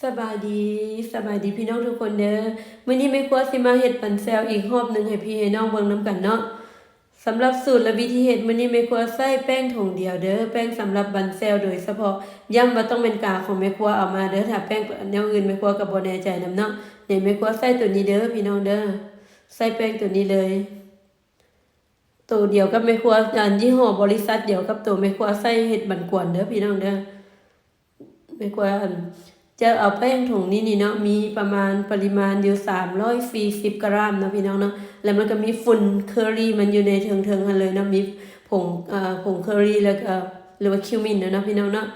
ສະບາຍດີ, ສະບາຍດີພີ່ນ້ອງທຸກຄົນເດີ. ມື້ນີ້ແມ່ຄົວຊິມາເຮັດບັນແຊວອີກຮອບໜຶ່ງໃຫ້ພີ່ໃຫ້ນ້ອງເບິ່ງນຳກັນເນາະ. ສຳລັບສູດ ແລະ ວິທີເຮັດ, ມື້ນີ້ແມ່ຄົວໃຊ້ແປ້ງຖົງດຽວເດີ, ແປ້ງສຳລັບບັນແຊວໂດຍສະເພາະ. ຢ້ຳວ່າຕ້ອງແມ່ນກາຂອງແມ່ຄົວເອົາມາເດີ, ຖ້າແປ້ງແນວອື່ນແມ່ຄົວກໍບໍ່ແນ່ໃຈນຳເນາະ. ນີ້ແມ່ຄົວໃຊ້ໂຕນີ້ເດີພີ່ນ້ອງເດີ, ໃຊ້ແປ້ງໂຕນີ້ເລີຍ. ໂຕດຽວກັບແມ່ຄົວ ອັນ ຍີ່ຫໍ້ບໍລິສັດດຽວກັບໂຕແມ່ຄົວໃຊ້ເຮັດບັນກວນເດີພີ່ນ້ອງເດີ. ແມ່ຄົວ ອັນ ຈະເອົາແປ້ງຖົງນີ້ນີ້ເນາະ ມີປະມານ ປະລິມານຢູ່ສາມຮ້ອຍສີ່ສິບກຣາມເນາະພີ່ນ້ອງເນາະ. ແລ້ວມັນກໍມີຝຸ່ນເຄີຣີມັນຢູ່ໃນເທິງໆຫັ້ນເລີຍເນາະ, ມີຜົງ ເອີ ຜົງເຄີຣີ ແລ້ວກໍ ຫຼືວ່າຄິວມິນເນາະພີ່ນ້ອງເນາະ.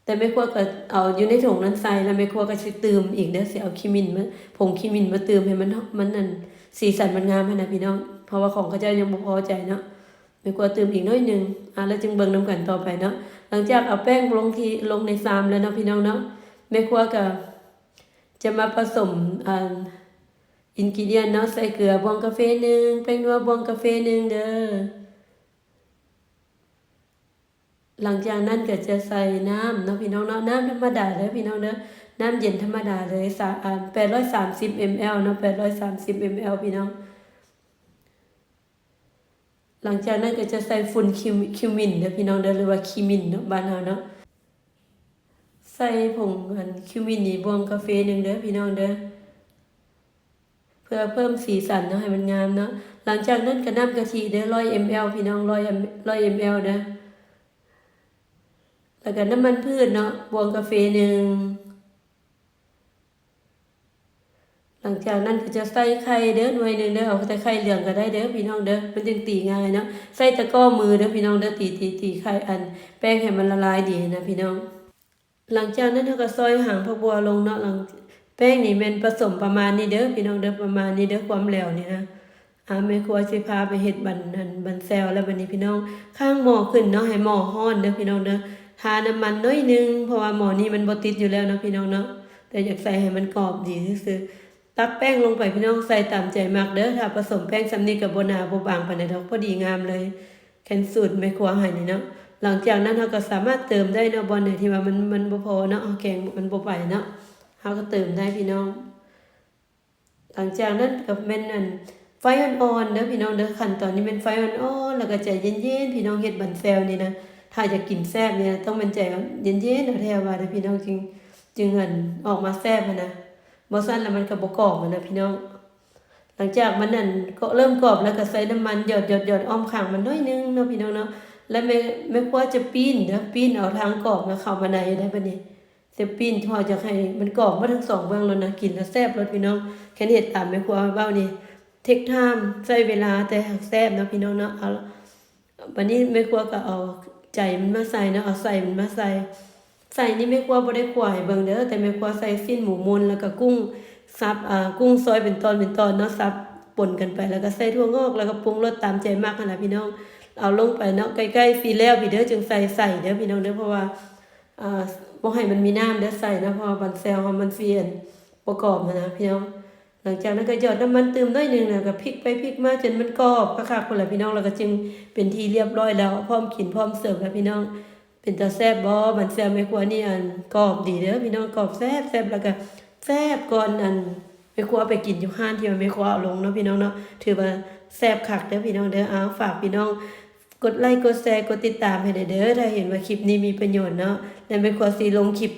ແຕ່ແມ່ຄົວກໍເອົາຢູ່ໃນຖົງນັ້ນໃສ່ ແລ້ວແມ່ຄົວກໍຊິຕື່ມອີກເດີ, ຊິເອົາຄີມິນມາ ຜົງຄີມິນມາຕື່ມໃຫ້ມັນ ມັນ ອັນ ສີສັນມັນງາມຫັ້ນນະພີ່ນ້ອງ, ເພາະວ່າຂອງເຂົາເຈົ້າຍັງບໍ່ພໍໃຈເນາະ. ແມ່ຄົວຕື່ມອີກໜ້ອຍໜຶ່ງ ອາ ແລ້ວຈຶ່ງເບິ່ງນຳກັນຕໍ່ໄປເນາະ. ຫຼັງຈາກເອົາແປ້ງລົງທີ່ ລົງໃນຊາມແລ້ວເນາະພີ່ນ້ອງເນາະ, ແມ່ຄົວກໍຈະມາປະສົມ ອັນ ອິນກິດຽນເນາະ, ໃສ່ເກືອບ່ວງກາເຟໜຶ່ງ, ແປ້ງນົວບ່ວງກາເຟໜຶ່ງເດີ. ຫຼັງຈາກນັ້ນກໍຈະໃສ່ນ້ຳເນາະພີ່ນ້ອງເນາະ, ນ້ຳທຳມະດາເດີພີ່ນ້ອງເດີ, ນ້ຳເຢັນທຳມະດາເລີຍ ສາ ອາ ແປດຮ້ອຍສາມສິບເອັມແອລເນາະ, ແປດຮ້ອຍສາມສິບເອັມແອລພີ່ນ້ອງ. ຫຼັງຈາກນັ້ນກໍຈະໃສ່ຝຸ່ນຄິວ ຄິວມິນເດີພີ່ນ້ອງເດີ ຫຼືວ່າຄີມິນເນາະ ບ້ານເຮົາເນາະ. ໃສ່ຜົງ ອັນ ຄິວມິນນີ້ບ່ວງກາເຟໜຶ່ງເດີພີ່ນ້ອງເດີ. ເພື່ອເພີ່ມສີສັນເນາະ ໃຫ້ມັນງາມເນາະ. ຫຼັງຈາກນັ້ນກໍນ້ຳກະທິເດີ ຮ້ອຍເອັມແອລພີ່ນ້ອງ, ຮ້ອຍ ຮ້ອຍເອັມແອລເດີ. ແລ້ວກໍນ້ຳມັນພືດເນາະ ບ່ວງກາເຟໜຶ່ງ. ຫຼັງຈາກນັ້ນກໍຈະໃສ່ໄຂ່ເດີ ໜ່ວຍໜຶ່ງເດີ, ເອົາແຕ່ໄຂ່ເຫຼືອງກໍໄດ້ເດີພີ່ນ້ອງເດີ, ມັນຈຶ່ງຕີງ່າຍເນາະ. ໃສ່ຕະກໍມືເດີພີ່ນ້ອງເດີ, ຕີ ຕີ ຕີໄຂ່ ອັນ ແປ້ງໃຫ້ມັນລະລາຍດີນະພີ່ນ້ອງ. ຫຼັງຈາກນັ້ນເຮົາກໍຊອຍຫາງຜັກບົ່ວລົງເນາະ. ຫຼັງ ແປ້ງນີ້ແມ່ນປະສົມປະມານນີ້ເດີພີ່ນ້ອງເດີ, ປະມານນີ້ເດີ ຄວາມແຫຼວນີ້ນະ. ອາ ແມ່ຄົວຊິພາໄປເຮັດບັນ ອັນ ບັນແຊວແລ້ວບັດນີ້ພີ່ນ້ອງ. ຄ້າງໝໍ້ຂຶ້ນເນາະ, ໃຫ້ໝໍ້ຮ້ອນເດີພີ່ນ້ອງເດີ. ທານ້ຳມັນໜ້ອຍໜຶ່ງ ເພາະວ່າໝໍ້ນີ້ມັນບໍ່ຕິດຢູ່ແລ້ວເນາະພີ່ນ້ອງເນາະ, ແຕ່ຢາກໃສ່ໃຫ້ມັນກອບດີຊື່ໆ. ຕັກແປ້ງລົງໄປພີ່ນ້ອງ, ໃສ່ຕາມໃຈມັກເດີ. ຖ້າປະສົມແປ້ງສ່ຳນີ້ກໍບໍ່ໜາບໍ່ບາງປານໃດດອກ, ພໍດີງາມເລີຍ. ແຄນສູດແມ່ຄົວໃຫ້ນີ້ເນາະ. ຫຼັງຈາກນັ້ນເຮົາກໍສາມາດເຕີມໄດ້ເນາະ, ບ່ອນໃດທີ່ວ່າມັນ ມັນບໍ່ພໍເນາະ, ເຮົາແກງມັນບໍ່ໄປເນາະ, ເຮົາກໍເຕີມໄດ້ພີ່ນ້ອງ. ຫຼັງຈາກນັ້ນກໍແມ່ນ ອັນ ໄຟອ່ອນໆເດີພີ່ນ້ອງເດີ. ຂັ້ນຕອນນີ້ແມ່ນໄຟອ່ອນໆ ແລ້ວກໍໃຈເຢັນໆ ພີ່ນ້ອງ. ເຮັດບັນແຊວນີ້ນະ ຖ້າຢາກກິນແຊບນີ້ນະ ຕ້ອງແມ່ນໃຈເຢັນໆ ເອົາແທ້ວ່າເດີພີ່ນ້ອງ, ຈຶ່ງ ຈຶ່ງ ອັນ ອອກມາແຊບຫັ້ນນະ, ບໍ່ຊັ້ນແລ້ວມັນກໍບໍ່ກອບຫັ້ນນະພີ່ນ້ອງ. ຫຼັງຈາກມັນ ອັນ ກໍເລີ່ມກອບແລ້ວ ກໍໃສ່ນ້ຳມັນຫຍອດໆໆ ອ້ອມຂ້າງມັນໜ້ອຍໜຶ່ງເນາະພີ່ນ້ອງເນາະ. ແລ້ວແມ່ ແມ່ຄົວຈະປີ້ນເດີ, ປີ້ນເອົາທາງກອບນະເຂົ້າມາໃນໄດ້ບັດນີ້. ຈະປີ້ນ ເພາະຢາກໃຫ້ມັນກອບໝົດທັງສອງເບື້ອງໂລດນະ, ກິນແລ້ວແຊບໂລດພີ່ນ້ອງ. ຄັນເຮັດຕາມແມ່ຄົວເວົ້ານີ້ ເທັກທາມ ໃຊ້ເວລາ ແຕ່ຫາກແຊບເນາະພີ່ນ້ອງເນາະ. ເອົາ ບັດນີ້ແມ່ຄົວກໍເອົາໃຈມັນມາໃສ່ເນາະ, ເອົາໄສ້ມັນມາໃສ່. ໄສ້ນີ້ແມ່ຄົວບໍ່ໄດ້ຂົ້ວໃຫ້ເບິ່ງເດີ, ແຕ່ແມ່ຄົວໃສ່ຊີ້ນໝູມົນ ແລ້ວກໍກຸ້ງສັບ ອາ ກຸ້ງຊອຍເປັນຕອນເປັນຕອນເນາະ, ສັບປົນກັນໄປ ແລ້ວກໍໃສ່ຖົ່ວງອກ ແລ້ວກໍປຸງລົດຕາມໃຈມັກຫັ້ນລະພີ່ນ້ອງ. ເອົາລົງໄປເນາະ, ໃກ້ໆຊິແລ້ວພີ້ເດີ ຈຶ່ງໃສ່ໄສ້ເດີພີ່ນ້ອງເດີ, ເພາະວ່າ ອາ ບໍ່ໃຫ້ມັນມີນ້ຳເດີໄສ້ເນາະ, ເພາະວ່າບັນແຊວເຮົາມັນຊິ ອັນ ບໍ່ກອບຫັ້ນນະພີ່ນ້ອງ. ຫຼັງຈາກນັ້ນກໍຫຍອດນ້ຳມັນຕື່ມໜ້ອຍໜຶ່ງ ແລ້ວກໍພິກໄປພິກມາຈົນມັນກອບຄັກໆພຸ້ນລະພີ່ນ້ອງ, ແລ້ວກໍຈຶ່ງເປັນທີ່ລຽບຮ້ອຍແລ້ວ ພ້ອມກິນພ້ອມເສີບແລ້ວພີ່ນ້ອງ. ເປັນຕາແຊບບໍ່ ບັນແຊວແມ່ຄົວນີ້? ອັນ ກອບດີເດີພີ່ນ້ອງ, ກອບແຊບໆ ແລ້ວກໍແຊບກ່ອນ ອັນ ແມ່ຄົວໄປກິນຢູ່ຮ້ານທີ່ວ່າແມ່ຄົວເອົາລົງເນາະພີ່ນ້ອງເນາະ, ຖືວ່າແຊບຄັກເດີພີ່ນ້ອງເດີ. ເອົາ ຝາກພີ່ນ້ອງກົດໄລ ກົດແຊ ກົດຕິດຕາມໃຫ້ແດ່ເດີ ຖ້າເຫັນວ່າຄລິບນີ້ມີປະໂຫຍດເນາະ, ແລ້ວແມ່ຄົວຊິລົງຄລິບ